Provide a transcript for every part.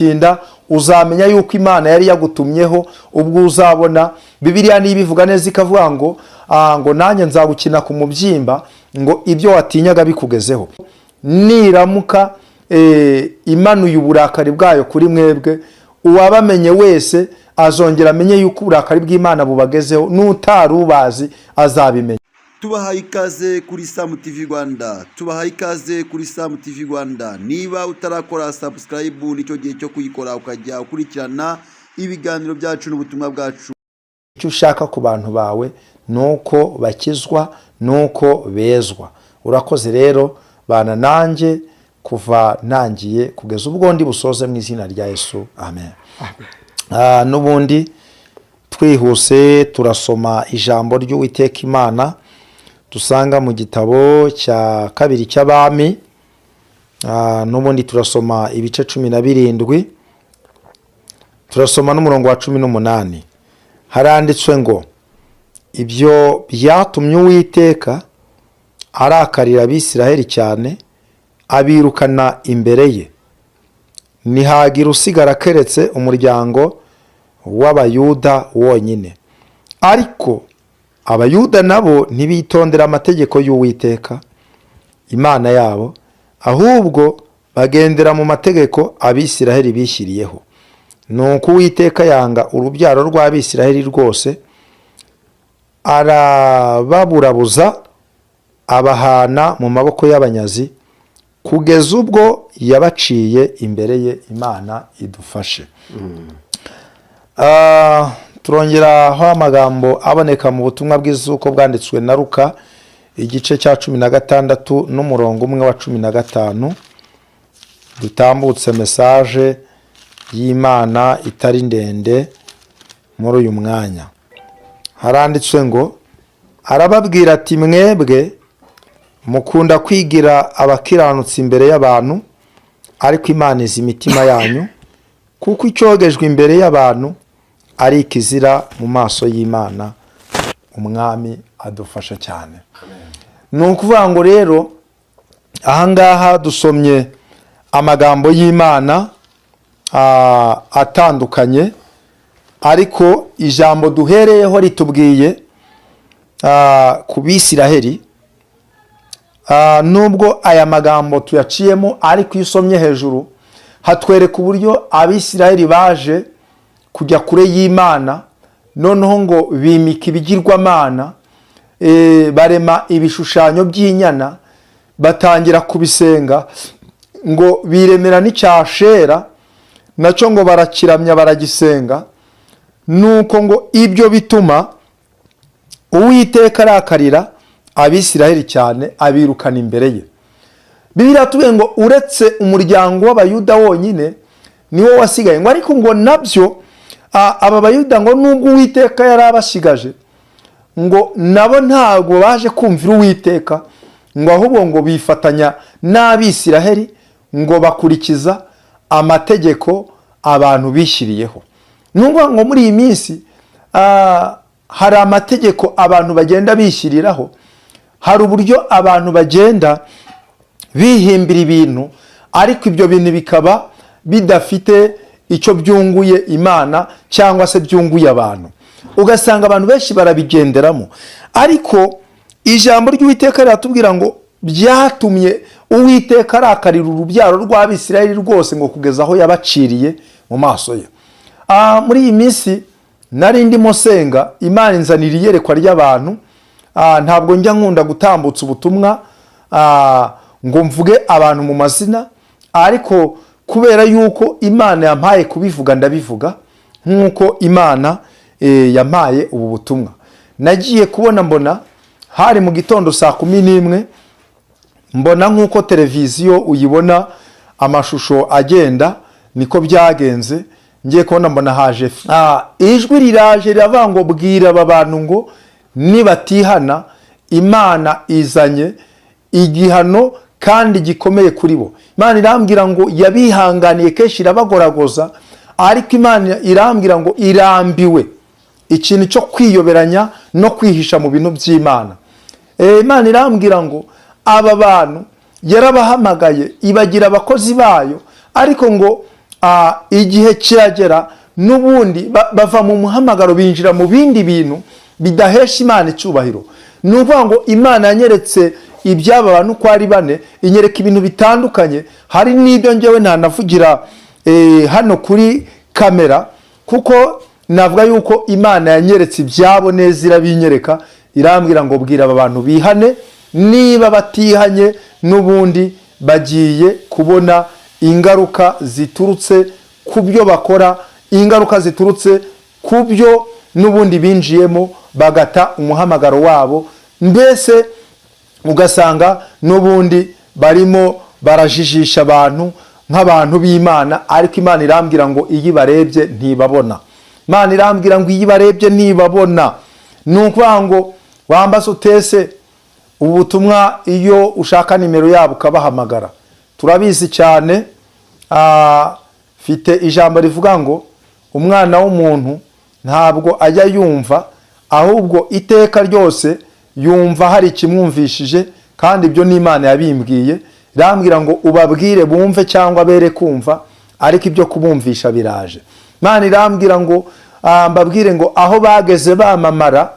Tinda uzamenya yuko Imana yari yagutumyeho ubwo uzabona Bibiliya niba ivuga neza ikavuga ngo ngo nanjye nzagukina ku mubyimba, ngo ibyo watinyaga bikugezeho. Niramuka imanuye uburakari bwayo kuri mwebwe, uwabamenye wese azongera amenye yuko uburakari bw'Imana bubagezeho, n'utari ubazi azabimenya. Tubahaye ikaze kuri Samu TV Rwanda, tubahaye ikaze kuri Samu TV Rwanda. Niba utarakora subscribe, nicyo gihe cyo kuyikora, ukajya ukurikirana ibiganiro byacu n'ubutumwa bwacu. Icyo ushaka ku bantu bawe ni uko bakizwa, ni uko bezwa. Urakoze rero, bana nanjye kuva ntangiye kugeza ubwo ndi busoze, mu izina rya Yesu, amen. N'ubundi twihuse turasoma ijambo ry'Uwiteka Imana dusanga mu gitabo cya kabiri cy'Abami. N'ubundi turasoma ibice 17, turasoma n'umurongo wa 18. Haranditswe ngo: "Ibyo byatumye Uwiteka arakarira Abisiraheli cyane, abirukana imbere ye, ntihagira usigara keretse umuryango w'Abayuda wonyine. Ariko Abayuda nabo ntibitondera amategeko y'Uwiteka Imana yabo, ahubwo bagendera mu mategeko Abisiraheli bishyiriyeho. Nuko Uwiteka yanga urubyaro rw'Abisiraheli rwose, arababurabuza, abahana mu maboko y'abanyazi, kugeza ubwo yabaciye imbere ye." Imana idufashe. Turongeraho amagambo aboneka mu butumwa bwiza uko bwanditswe na Luka, igice cya 16 n'umurongo umwe wa 15. Dutambutse message y'Imana itari ndende muri uyu mwanya. Haranditswe ngo: "Arababwira ati: 'Mwebwe mukunda kwigira abakiranutsi imbere y'abantu, ariko Imana izi imitima yanyu, kuko icyogejwe imbere y'abantu ari ikizira mu maso y'Imana.'" Umwami adufasha cyane. Ni ukuvuga ngo rero ahangaha dusomye amagambo y'Imana atandukanye, ariko ijambo duhereyeho ritubwiye ku Bisiraheli. Nubwo aya magambo tuyaciyemo, ariko iyo usomye hejuru hatwereka uburyo Abisiraheli baje kujya kure y'Imana, noneho ngo bimika ibigirwamana, barema ibishushanyo by'inyana, batangira kubisenga, ngo biremera n'icyashera nacyo, ngo barakiramya, baragisenga. Nuko ngo ibyo bituma Uwiteka arakarira Abisiraheli cyane, abirukana imbere ye. Bibiliya tubwiye ngo uretse umuryango w'Abayuda wonyine niwo wasigaye, ngo ariko ngo nabyo aba Bayuda, ngo nubwo Uwiteka yari abasigaje, ngo nabo ntabwo baje kumvira Uwiteka, ngo ahubwo ngo bifatanya n'Abisiraheli, ngo bakurikiza amategeko abantu bishyiriyeho. Ni ukuvuga ngo muri iyi minsi hari amategeko abantu bagenda bishyiriraho, hari uburyo abantu bagenda bihimbira ibintu, ariko ibyo bintu bikaba bidafite icyo byunguye Imana cyangwa se byunguye abantu, ugasanga abantu benshi barabigenderamo. Ariko ijambo ry'Uwiteka riratubwira ngo byatumye Uwiteka arakarira urubyaro rw'Abisirayeli rwose, ngo kugeza aho yabaciriye mu maso ye. Muri iyi minsi nari ndimo senga, Imana inzanira iyerekwa ry'abantu. Ntabwo njya nkunda gutambutsa ubutumwa ngo mvuge abantu mu mazina, ariko kubera yuko Imana yampaye kubivuga, ndabivuga nk'uko Imana yampaye ubu butumwa. Nagiye kubona mbona hari mu gitondo saa 11, mbona nk'uko televiziyo uyibona amashusho agenda, niko byagenze. Ngiye kubona mbona haje ijwi, riraje riravuga ngo: "Bwira aba bantu ngo nibatihana, Imana izanye igihano kandi gikomeye kuri bo." Imana irambwira ngo yabihanganiye kenshi, irabagoragoza, ariko Imana irambwira ngo irambiwe ikintu cyo kwiyoberanya no kwihisha mu bintu by'Imana. Imana irambwira ngo aba bantu yarabahamagaye, ibagira abakozi bayo, ariko ngo Igihe kiragera n'ubundi bava mu muhamagaro, binjira mu bindi bintu bidahesha Imana icyubahiro. Ni ukuvuga ngo Imana yanyeretse iby'aba bantu uko ari bane, inyereka ibintu bitandukanye. Hari n'ibyo ngewe ntanavugira hano kuri kamera, kuko navuga yuko Imana yanyeretse ibyabo neza, irabinyereka, irambwira ngo: "Bwira aba bantu bihane. Niba batihanye, n'ubundi bagiye kubona ingaruka ziturutse ku byo bakora, ingaruka ziturutse ku byo n'ubundi binjiyemo, bagata umuhamagaro wabo." Mbese ugasanga n'ubundi barimo barajijisha abantu nk'abantu b'Imana, ariko Imana irambwira ngo iyo ibarebye ntibabona. Imana irambwira ngo iyo ibarebye ntibabona. Ni ukuvuga ngo wambaze utese ubu butumwa, iyo ushaka nimero yabo ukabahamagara, turabizi cyane. Mfite ijambo rivuga ngo umwana w'umuntu ntabwo ajya yumva, ahubwo iteka ryose yumva hari ikimwumvishije. Kandi ibyo ni Imana yabimbwiye, irambwira ngo ubabwire bumve cyangwa bere kumva, ariko ibyo kubumvisha biraje. Imana irambwira ngo mbabwire ngo aho bageze bamamara,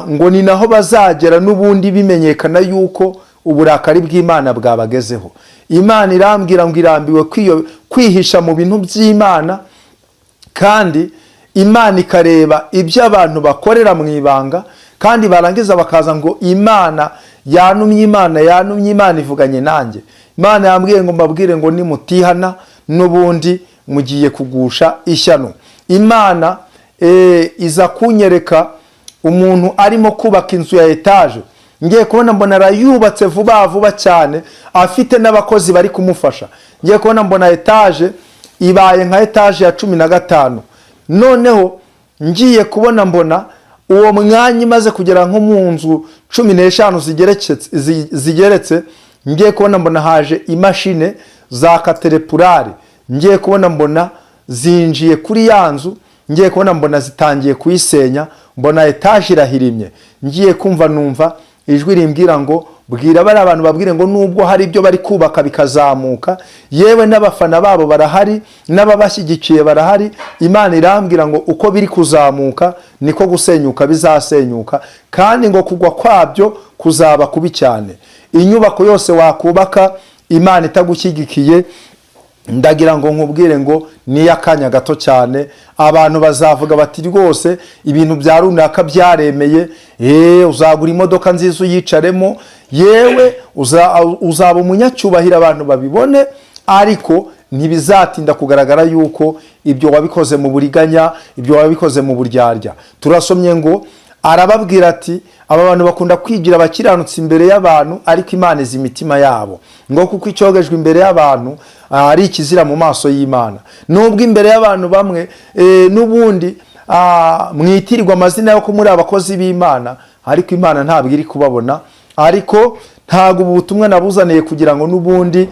ngo ni naho bazagera n'ubundi bimenyekana yuko uburakari bw'Imana bwabagezeho. Imana irambwira ngo irambiwe kwihisha mu bintu by'Imana, kandi Imana ikareba ibyo abantu bakorera mu ibanga, kandi barangiza bakaza ngo Imana yanumye, Imana yanumye, Imana ivuganye nanjye. Imana yambwiye ngo mbabwire ngo nimutihana, n'ubundi mugiye kugusha ishyano. Imana iza kunyereka umuntu arimo kubaka inzu ya etaje. Ngiye kubona mbona arayubatse vuba vuba cyane, afite n'abakozi bari kumufasha. Ngiye kubona mbona etaje ibaye nka etaje ya 15. Noneho ngiye kubona mbona uwo mwanya imaze kugera nko mu nzu 15 zigeretse, ngiye kubona mbona haje imashini za katerepurari. Ngiye kubona mbona zinjiye kuri ya nzu. Ngiye kubona mbona zitangiye kuyisenya, mbona etaje irahirimye. Ngiye kumva numva ijwi rimbwira ngo: "Bwira bariya abantu, babwire ngo nubwo hari ibyo bari kubaka bikazamuka, yewe n'abafana babo barahari, n'ababashyigikiye barahari." Imana irambwira ngo uko biri kuzamuka niko gusenyuka bizasenyuka, kandi ngo kugwa kwabyo kuzaba kubi cyane. Inyubako yose wakubaka Imana itagushyigikiye, ndagira ngo nkubwire ngo ni akanya gato cyane. Abantu bazavuga bati: "Rwose ibintu bya runaka byaremeye." Uzagura imodoka nziza uyicaremo, yewe uzaba umunyacyubahiro, abantu babibone, ariko ntibizatinda kugaragara yuko ibyo wabikoze mu buriganya, ibyo wabikoze mu buryarya. Turasomye ngo arababwira ati: "Aba bantu bakunda kwigira abakiranutsi imbere y'abantu, ariko Imana izi imitima yabo," ngo kuko icyogejwe imbere y'abantu ari ikizira mu maso y'Imana. Nubwo imbere y'abantu bamwe n'ubundi mwitirirwa amazina yo ko muri abakozi b'Imana, ariko Imana ntabwo iri kubabona. Ariko ntabwo ubu butumwa nabuzaniye kugira ngo n'ubundi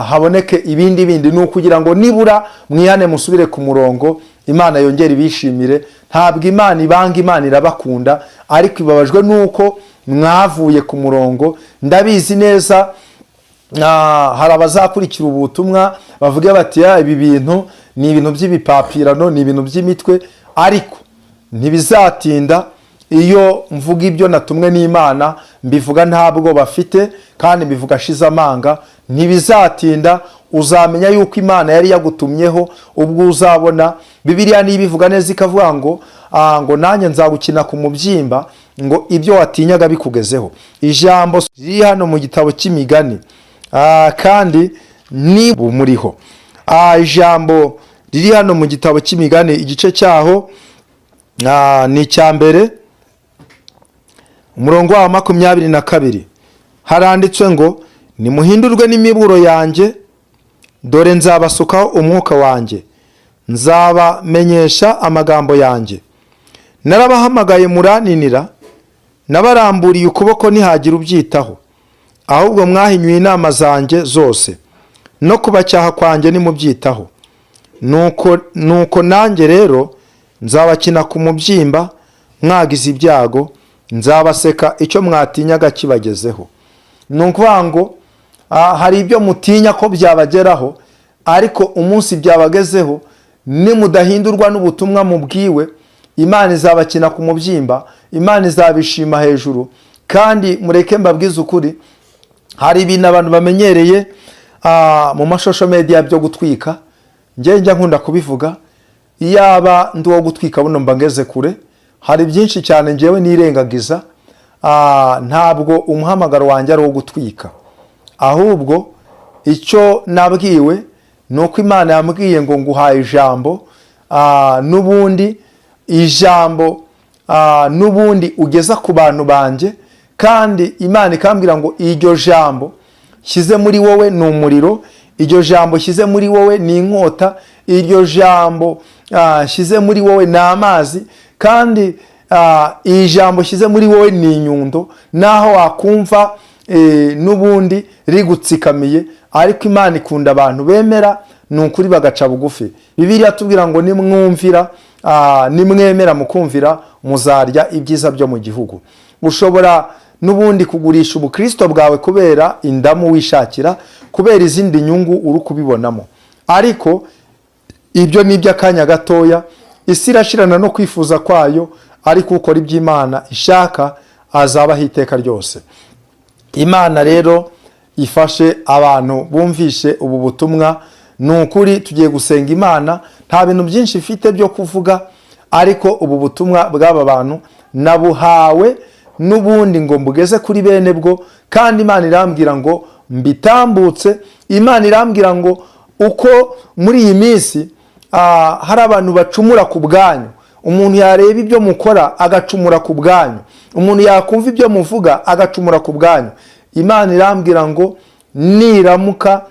haboneke ibindi bindi, ni ukugira ngo nibura mwihane, musubire ku murongo, Imana yongere ibishimire. Ntabwo Imana ibanga, Imana irabakunda, ariko ibabajwe nuko mwavuye ku murongo. Ndabizi neza, hari abazakurikira ubu butumwa bavuge bati: "Ibi bintu ni ibintu by'ibipapirano, ni ibintu by'imitwe." Ariko ntibizatinda. Iyo mvuga ibyo natumwe n'Imana, mbivuga ntabwo bafite, kandi mbivuga ashize amanga. Ntibizatinda uzamenya yuko Imana yari yagutumyeho ubwo uzabona Bibiliya niba ivuga neza, ikavuga ngo ngo nanjye nzagukina ku mubyimba, ngo ibyo watinyaga bikugezeho. Ijambo riri hano mu gitabo cy'Imigani, kandi ni muriho. Ijambo riri hano mu gitabo cy'Imigani, igice cyaho ni icya mbere, umurongo wa 22, haranditswe ngo: "Nimuhindurwe n'imiburo yanjye, dore nzabasukaho umwuka wanjye, nzabamenyesha amagambo yanjye. Narabahamagaye muraninira, nabaramburiye ukuboko ntihagira ubyitaho. Ahubwo mwahinyuye inama zanjye zose, no kubacyaha kwanjye nimubyitaho. Nuko nanjye rero nzabakina ku mubyimba mwagize ibyago, nzabaseka icyo mwatinyaga kibagezeho." Ni ukuvuga ngo hari ibyo mutinya ko byabageraho, ariko Ariko umunsi byabagezeho, nimudahindurwa n'ubutumwa mubwiwe, Imana izabakina ku mubyimba, Imana izabishima hejuru. Kandi mureke mbabwize ukuri, hari ibintu abantu bamenyereye mu ma social media byo gutwika. Njye njya nkunda kubivuga, iyaba ndi uwo gutwika buno mba ngeze kure. Hari byinshi cyane ngewe nirengagiza. Ntabwo umuhamagaro wanjye ari uwo gutwika, ahubwo icyo nabwiwe ni uko Imana yambwiye ngo nguhaye ijambo, n'ubundi ijambo n'ubundi ugeza ku bantu banjye. Kandi Imana ikambwira ngo iryo jambo shyize muri wowe ni umuriro, iryo jambo shyize muri wowe ni inkota, iryo jambo shyize muri wowe ni amazi, kandi iri jambo shyize muri wowe ni inyundo. Naho wakumva n'ubundi rigutsikamiye, ariko Imana ikunda abantu bemera, ni ukuri, bagaca bugufi. Bibiliya tubwira ngo nimwumvira, nimwemera mukumvira, muzarya ibyiza byo mu gihugu. Ushobora n'ubundi kugurisha ubukristo bwawe kubera indamu wishakira, kubera izindi nyungu uri kubibonamo, ariko ibyo ni iby'akanya gatoya. Isi irashirana no kwifuza kwayo, ariko ukora iby'Imana ishaka azabaho iteka ryose. Imana rero ifashe abantu bumvishe ubu butumwa. Ni ukuri, tugiye gusenga Imana. Nta bintu byinshi ifite byo kuvuga, ariko ubu butumwa bw'aba bantu nabuhawe n'ubundi ngo mbugeze kuri bene bwo. Kandi Imana irambwira ngo mbitambutse. Imana irambwira ngo uko muri iyi minsi hari abantu bacumura ku bwanyu, umuntu yareba ibyo mukora agacumura ku bwanyu, umuntu yakumva ibyo muvuga agacumura ku bwanyu. Imana irambwira ngo niramuka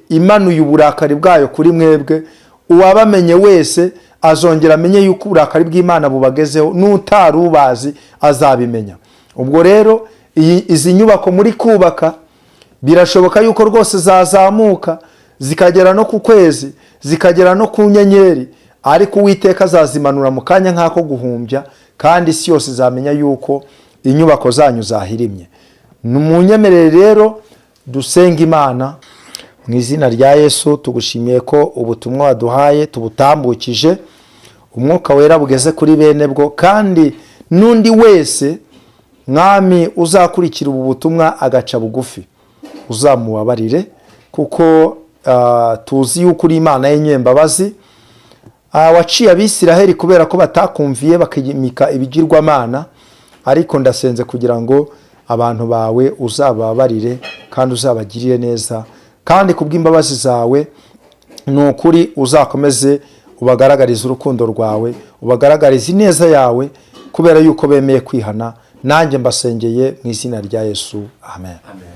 imanuye uburakari bwayo kuri mwebwe, uwabamenye wese azongera amenye yuko uburakari bw'Imana bubagezeho, n'utari ubazi azabimenya. Ubwo rero izi nyubako muri kubaka, birashoboka yuko rwose zazamuka zikagera no ku kwezi, zikagera no ku nyenyeri, ariko Uwiteka azazimanura mu kanya nk'ako guhumbya, kandi isi yose izamenya yuko inyubako zanyu zahirimye. Munyemerere rero dusenga Imana. Mu izina rya Yesu, tugushimiye ko ubutumwa waduhaye tubutambukije, Umwuka Wera bugeze kuri bene bwo, kandi n'undi wese, Mwami, uzakurikira ubu butumwa agaca bugufi, uzamubabarire, kuko tuzi yuko uri Imana y'inyembabazi. Waciye Abisiraheli kubera ko batakumviye, bakimika ibigirwamana, ariko ndasenze kugira ngo abantu bawe uzababarire kandi uzabagirire neza, kandi kubw'imbabazi zawe, ni ukuri, uzakomeze ubagaragarize urukundo rwawe, ubagaragarize ineza yawe, kubera yuko bemeye kwihana. Nanjye mbasengeye mu izina rya Yesu, amen. Amen.